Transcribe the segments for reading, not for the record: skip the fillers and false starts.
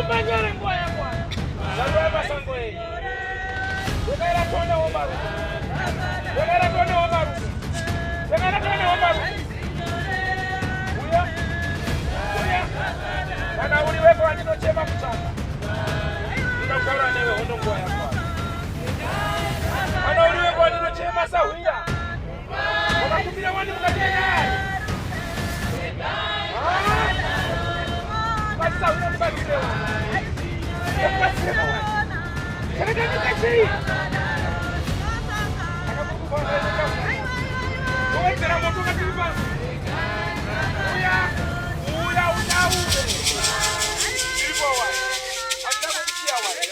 Manyere nguva yakwana. Zarura masango enyu. Wekaira tuonewo maruva. Wekaira tuonewo maruva. Wekaira tuonewo maruva. Uya. Uya. Kana uri weko wandinochema kutsvaka. Ndoda kutaura newe hondo nguva yakwana. Kana uri weko wandinochema sahwira. Wakakumbira wani mukati yenyaya. Basahwira mubatsire wani. Mubatsire wani. Chakatandika chii? Wowedzera moto ukatiri pasi. Uya, uya utaure. Iripo wani. Handina kukusiya wani.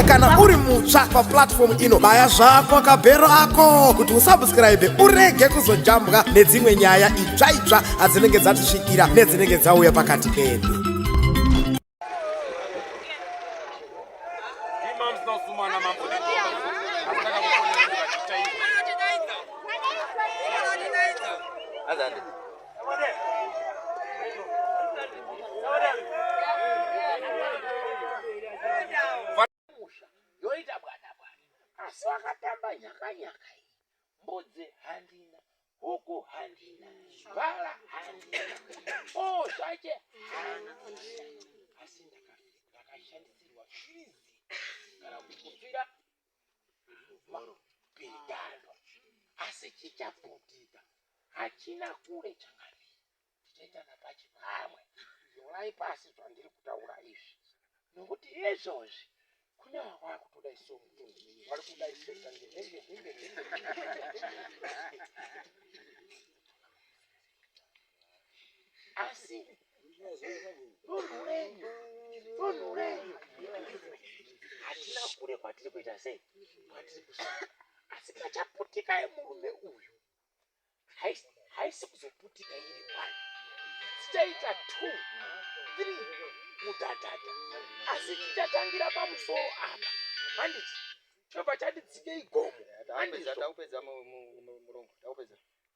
Kana uri mutsva paplatform ino, baya zvako kabhero ako kuti usubscribe urege kuzojambwa nedzimwe nyaya itsva itsva adzinenge dzatisvikira nedzinenge dzauya pakati pedu. Musha yoita bwana bwana, asi wakatamba nyaka nyaka iyi. Mbudzi handina, huku handina, bhala handina, oo zvache handina, asi ndakashandisirwa fizi kana kuti kufira mapirigando, asi chichaputika hachina kure changamire. Tichaita napachi pamwe. Nyorai pasi zvandiri kutaura izvi, nokuti izvozvi kune vakutoda iso mutunhu vari kuda iso tange henge henge henge. Asi dunhu renyu, dunhu renyu hatina kure kwatiri kuita sei, kwatiri kusvika, asi pachaputika yemurume uyu haisi kuzoputika iri one, tichaita 2 3 mudhadhadha, asi tichatangira pamusoro apa, handiti? Tobva tati dzikei gomo, handizvo?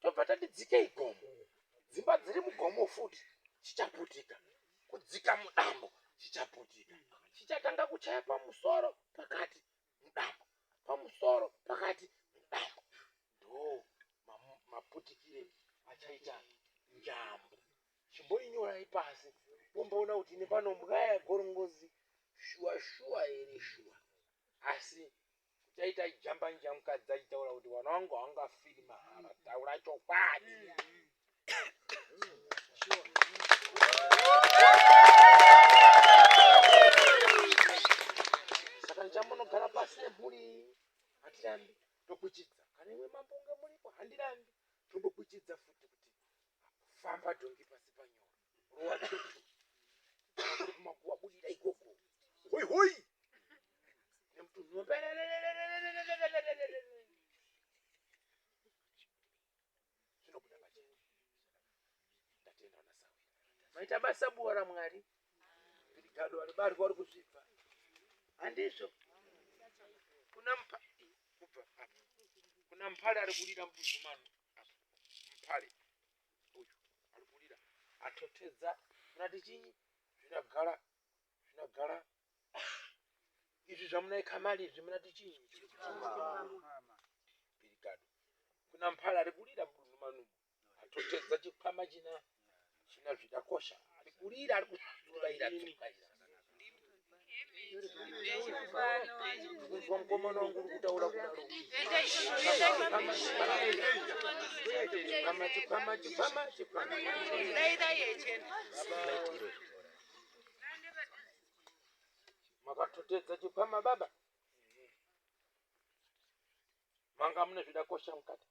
Tobva tati dzikei gomo, dzimba dziri mugomo futi chichaputika, kudzika mudambo chichaputika, chichatanga kuchaya pamusoro pakati mudambo, pamusoro pakati mudambo, ndo maputikire achaita njambo. Chimboinyorai pasi womboona kuti ine pano mbwa yagorongozi shuwa shuwa here shuwa. Asi kuchaita jambanja mukadzi achitaura kuti wana wangu haungafiri mahara, taura chokwadi. Saka ndichambonogara pasi nemhuri, hatirambi tokuchidza. Kana iwe mambo unge muripo, handirambi tombokuchidza futi kuti famba dhongi pasi panyoro, rowa dutu kuri kumakuwa, budira ikoko, hoi hoi nemutunhu zvinobuda pachena. Ndatenda vana sawira, maita basa buwa raMwari. Pirigado varibarwa vari kuzvibva, handizvo? Kuna mpa kubva apa kuna mpale ari kurira mudunhu mano apa, mpale uyu ari kurira atotedza munati chinyi zvinagara zvinagara izvi zvamunaikamali izvi munati chinyi pirigado. Kuna mpale ari kurira mudunhu manumu atotedza chikwama china china zvidakosha, ari kurira, ari kutsvaira tsvaira. Kunzwa mukomana wangu uri kutaura kudaro, chikwama chikwama chikwama chikwama. Makatotedza chikwama baba, manga mune zvidakosha mukati.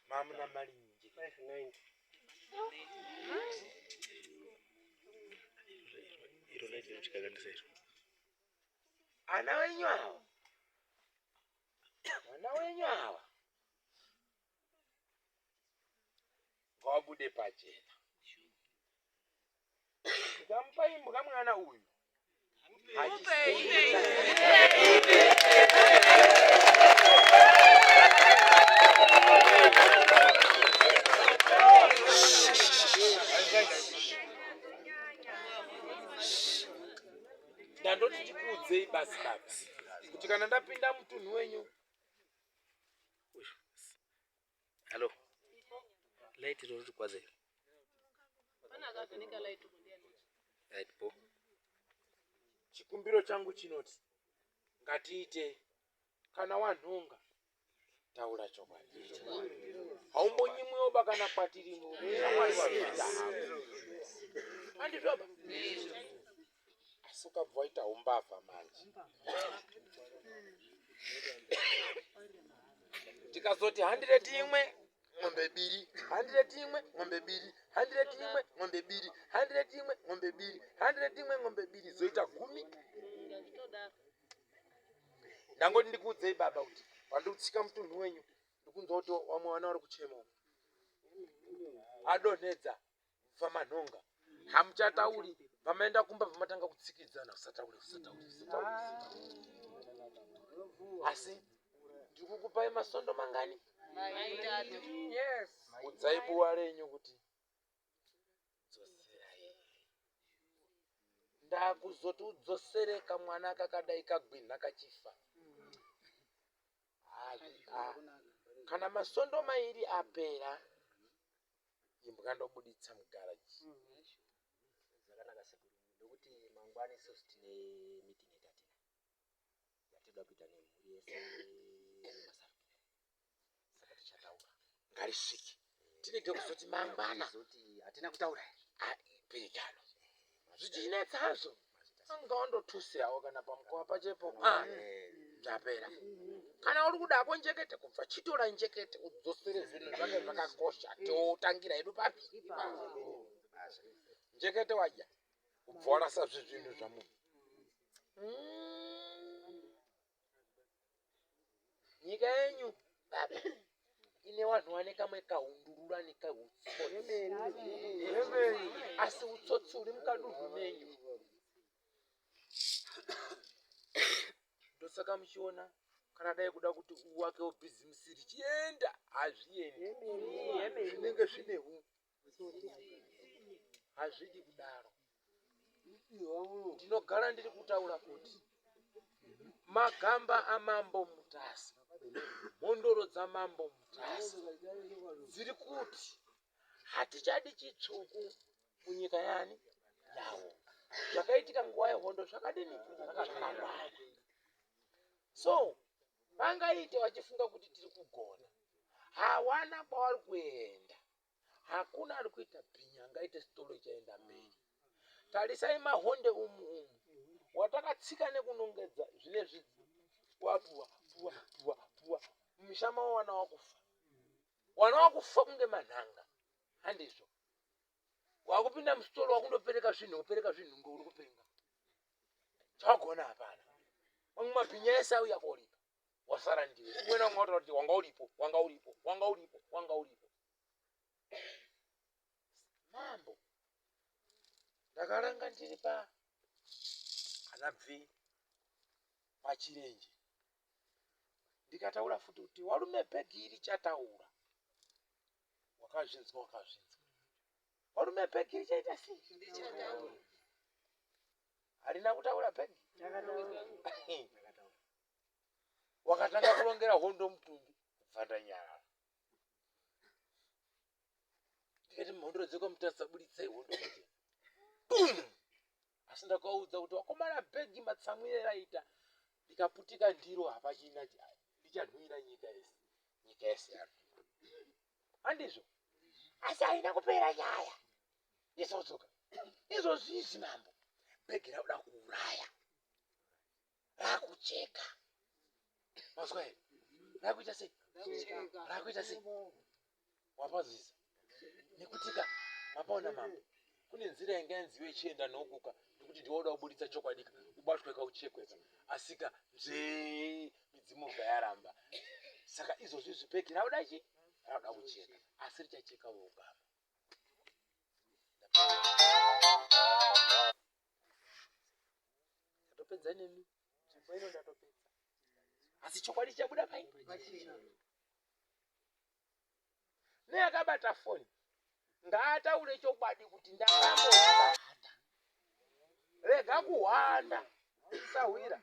Mamuna mari nyinji 590. Iro light rinochikakanisa iro. Ana wenyu ava, vana wenyu ava ngavabude pachena. Ndikamupa imbwa mwana uyu. ndikuudzei basi baba kuti kana ndapinda mutunhu wenyu. Hello. Light iro riri kwaze. Right, bo. Chikumbiro changu chinoti ngatiite kana wanhonga taura chokwadi. Haumbonyimwiwo ba kana kwatirimwe shamwari wazviita hako. Handizvoba? Asi ukabva waita umbavha manje. Tikazoti handireti imwe ng'ombe biri, handireti imwe ng'ombe biri, handireti imwe ng'ombe biri, handireti imwe ng'ombe biri, handireti imwe ng'ombe biri, zoita gumi. Ndangoti ndikuudzei baba kuti pandikutsika mutunhu wenyu ndikunzwa kuti vamwe vana vari kuchema umu. Adonhedza vamanhonga hamuchatauri vamaenda kumba vamatanga kutsikidzana usataure usataure usataure asi ndiri kukupai masondo mangani Yes. udzai buwa renyu kuti dzoserai ndakuzoti udzosere kamwana kakadai kagwinha kachifa kana masondo mairi apera imbwa ndobuditsa mugaraji zvakanaka sekuru ndokuti mangwana isusu tine meeting yatatina yatinoda kuita nemhuri yese masarukira saka tichataura ngarisvike tirege kuzoti mangwana zoti hatina kutaura perekano zvichinetsa hazvo anga wandotusiyawo kana pamukova pachepo ah, zvapera kana uri kuda ako njekete kubva chitora njekete udzosere zvinhu zvake zvakakosha totangira hedu papi njekete wadya ubva warasa zvezvinhu zvamunhu mm. Nyika yenyu baba ine vanhu vane kamwe kahundurura nekahutsotsi asi utsotsi uri mukadunhu menyu ndosaka muchiona kana dai kuda kuti uwakewo bhizimusi richienda hazviendi zvinenge zvine hu hazvidi kudaro ndinogara ndiri kutaura kuti magamba amambo mutasa mhondoro dzamambo mutasa dziri kuti hatichadi chitsvuku munyika yani yawo zvakaitika nguva yehondo zvakadini zvakakwana so vangaite vachifunga kuti tiri kugona hawana kwavari kuenda Hakuna ari kuita bhinya angaite stolo ichaenda mberi. Tarisai mahonde umu umu watakatsika nekunongedza zvinezvi wapuwa puwa puwa puwa mumisha mavo wana wakufa wana wakufa kunge manhanga handizvo wakupinda mustoro wakundopereka zvinhu wopereka zvinhu nge uri kupenga chawagona hapana mamwe mabhinya ese auya koripa wasara ndiwe umwe naumwe wataura kuti wanga uripo wanga uripo wanga uripo wanga uripo mambo ndakaranga ndiri pa ana bvi pachirenje ndikataura futi kuti warume bhegi iri chataura wakazvinzwa wakazvinzwa warume bhegi richaita sei harina kutaura bhegi wakatanga kurongera hondo mutumbi kubva ndanyarara ndikati mhondoro dzekwaMutasa buditsai hondo pachena bum asi ndakaudza kuti wakomana bhegi matsamwire raita ndikaputika ndiro hapachina ndichanhuwira nyika yese nyika yese yanhuwa handizvo asi haina kupera nyaya izvozvoka izvozvi izvi mambo bhegi rakuda kuuraya rakucheka mazwa here rakuita sei rakuita sei wapazvisa nekutika mapaona mambo kune nzira yanga yanziwe ichienda nokuka nekuti ndiwoda kuburitsa chokwadika ubatweka uchekweka asika nzvee midzimu bva yaramba saka izvozvi zvibhegi rakuda chi rakuda kucheka asi richacheka vougama ndatopedza nemi nzvimbo ino ndatopedza asi chokwadi chabuda pai neakabata foni ngaataure chokwadi kuti ndakambobata rega kuhwanda. Sahwira.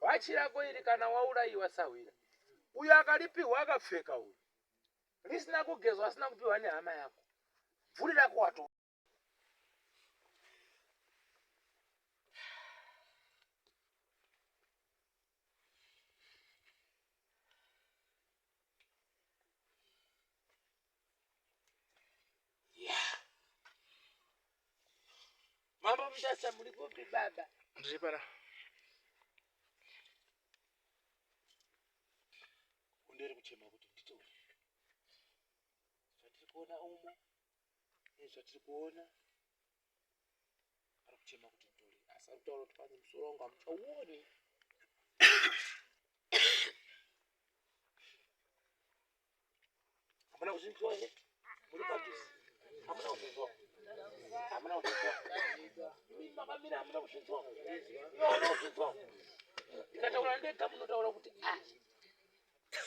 Bhachi rako iri kana waurayiwa sahwira. Uyo akaripiwa akapfeka uyu. Risina kugezwa asina kupiwa nehama yako. Bvuri rako wato. Mambo Mutasa muri kupi baba? Ndiri pana. Kunderi kuchema kuti nditore. Zvatiri kuona umo nezvatiri kuona ari kuchema kuti nditore asi ari kutaura kuti pane musoro wangu hamuchauoni. Hamuna kuzvinzwa here? Muri padhuze. Hamuna kuzvinzwa. Hamuna kuzvinzwa. Imi makamira hamuna kuzvinzwa. Iwe hauna kuzvinzwa. Ndikataura ndega munotaura kuti ah.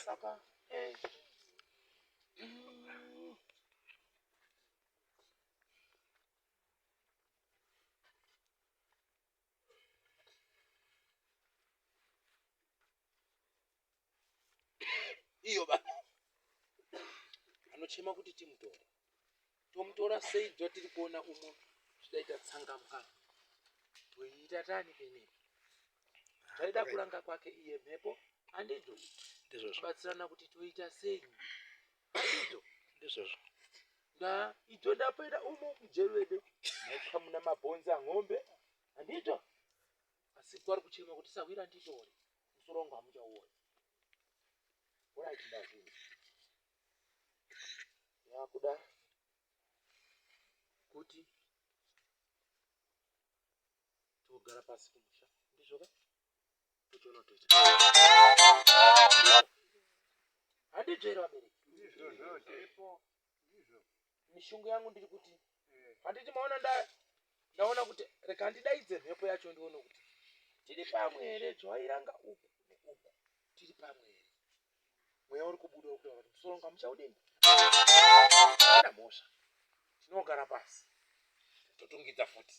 Saka eh. Iyo baba anochema kuti timutore tomutora sei zvatiri kuona umo zvidaita tsanga mukana toiita tani penepo zvaida kuranga kwake iye mhepo handizvo Ndizvozvo. batsirana kuti toita sei handizvo Ndizvozvo. Na idzo ndapera umo mujeri wedu maitwa muna mabhonzi ang'ombe handizvo asi kwari kuchema kuti sahwira nditore musoro wangu hamuchauoni orit ndazvinzwa yakuda kuti togara pasi kumusha ndizvo ka tochiona toita handizvo here vabereki mishungu yangu ndiri kuti handiti maona ndaona kuti rega ndidaidze mhepo yacho ndione kuti tiri pamwe here zvawairanga uku neuku tiri pamwe here mweya uri kubuda uri kutaura kuti musoro wangu hamuchaudini ana mhosva tinogara pasi totungidza futi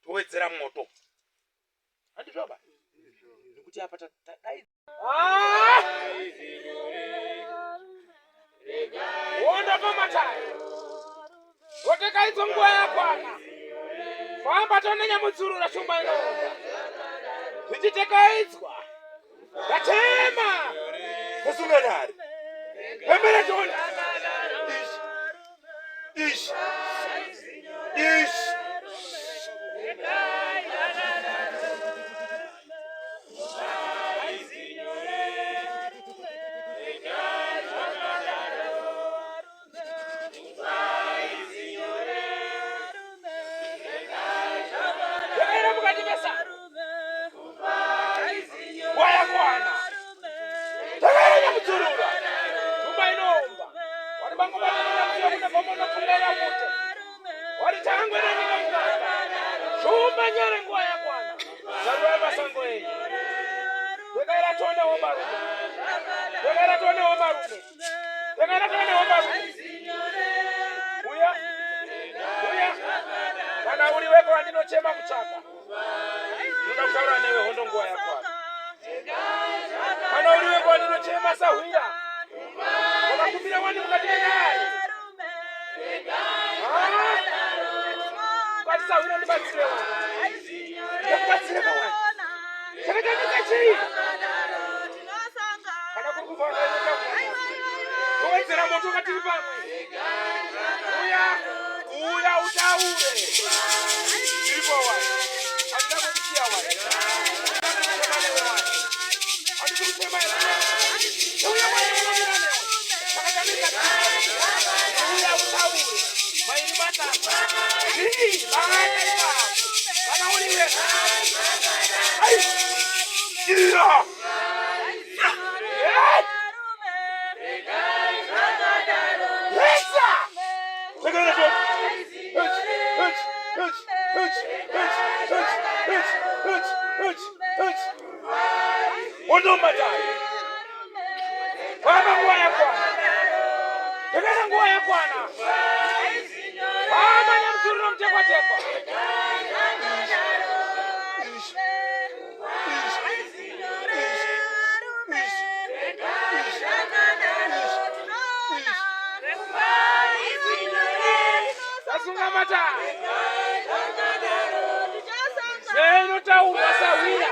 towedzera mwoto handizvoba nekuti apa tadai Honda pamatare votekaidzo nguva yakwana famba tone nyamudzurura shumba inoonda zvichitekaidzwa ndatema musunganari pembere tone ishi ishi ishi Yakaira mukati mesango nguva yakwana takaira nyamudzurura tumba inoomba wari bango vanenyamudzura kune gomo nopfungaira mute wari tangwe nanyika mukaka shumba nyere nguva yakwana zarurai masango enyu takaira tionewo marume takaira tionewo marume takaira tionewo marume uya uya kana uri weko wandinochema kutsvaka ndinoda kutaura newe hondo nguva yakwana kana uri weko wandinochema sahwira wakakumbira wani mukati menyaya ukati sahwira ndibatsire wani ndakubatsire kawani chakatamisa chii kana kuri kuvhara towedzera moto katiri pamwe uya uya utaure ndiripo wani handina kukusiya wani handina newe wani handisi kuchema here newe uya wani unomira newe chakatamisa chii uya utaure mairi matatu zvii bata ipapo kana uriwe ai iya Yeah! Yesa! Sekere cho. Hıç, hıç, hıç, hıç, hıç, hıç, hıç, hıç, hıç, hıç. Hondo matai. Famba nguva yakwana. Tekana nguva yakwana. Famba nyamuturiro mutekwa tekwa. Tinonamata. Nyaya inotaurwa sahwira.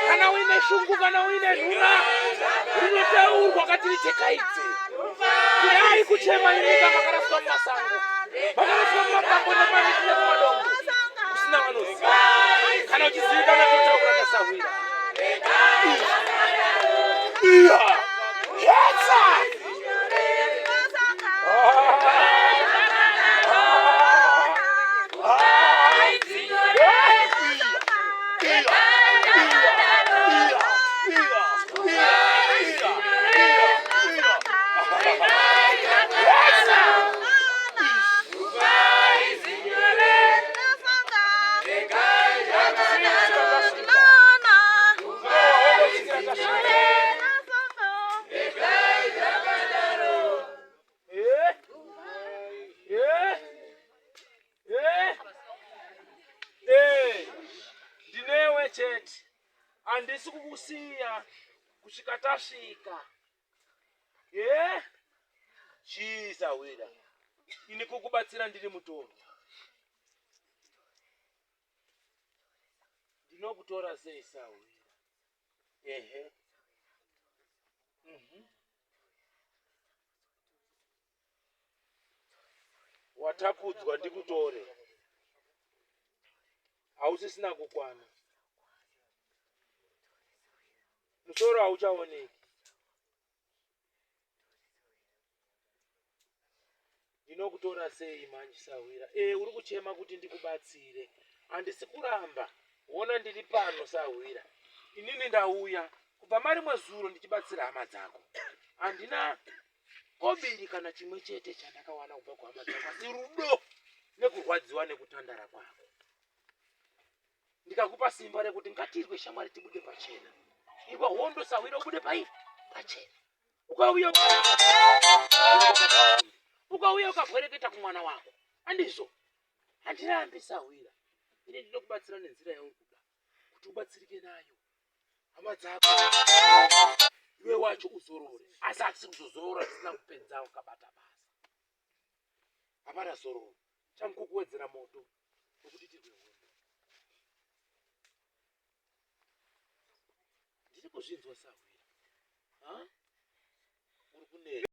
Kana uine shungu kana uine nhura rinotaurwa katiritekaidze. Kudai kuchema imika makaraswa mumasango. Makaraswa mumapambo nemamiti nemumadongo. Kusina vanoziva. Kana uchizivikanwa totaura kasahwira. Iya. Yetsa. Ndinewe chete, handisi kukusiya kusvika tasvika. Eh? Chii sahwira? Ini kukubatsira ndiri mutorwa. Ndinokutora sei sahwira? Ehe. Watapudzwa ndikutore. Hausisina kukwana. Musoro hauchaoneki. Ndinokutora sei manje sahwira? Eh, uri kuchema kuti ndikubatsire. Handisi kuramba. Wona ndiri pano sahwira. Inini ndauya kubva marimwe zuro ndichibatsira hama dzako. Handina kobiri kana chimwe chete chandakawana kubva kuhama dzako asi rudo nekurwadziwa nekutandara kwako. Ndikakupa simba rekuti ngatirwe shamwari tibude pachena. Irwa hondo sahwira ubude pai pachena. Ukauya ukauya ukabwereketa kumwana wako. Handizvo. Handirambi sahwira. Ini ndinokubatsira nenzira yauri kuda kuti ubatsirike nayo. Hama dzako iwe wacho uzorore. Asi hatisi kuzozorora tisina kupedza ukabata basa. Hapana zororo. Chamukukuwedzera moto wekuti tirwe hondo. Ndiri kuzvinzwa sahwira. Ha? Uri kunetsa.